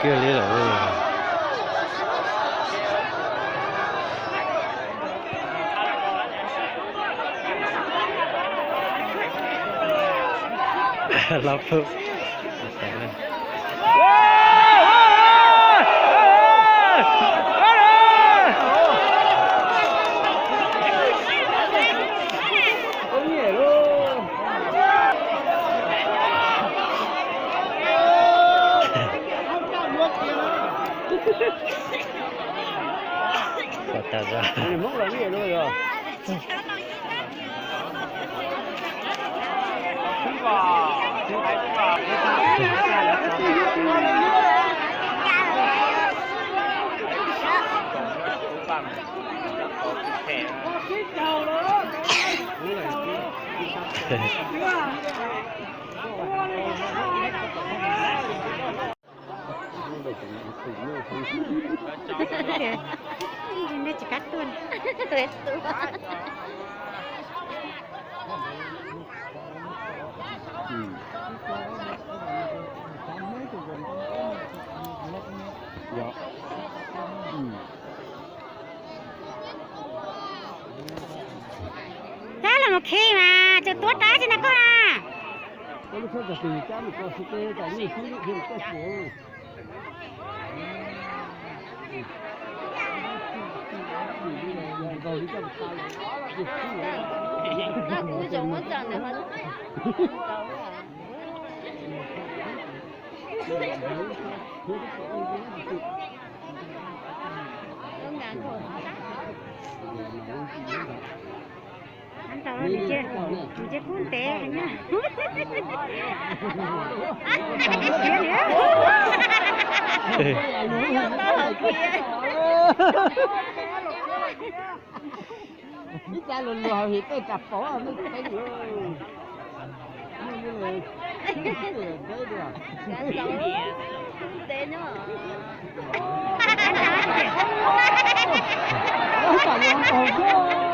Kiag li lawm. Los pub. Tsis kab tuaj. Tab los mus khi mas tsuas tuav rawv tsis na koj na. Kuv tseem muab txog ntawd. Nws cia kub ntev. Ib txav lus luag hauv him tej ras pom mej teeb.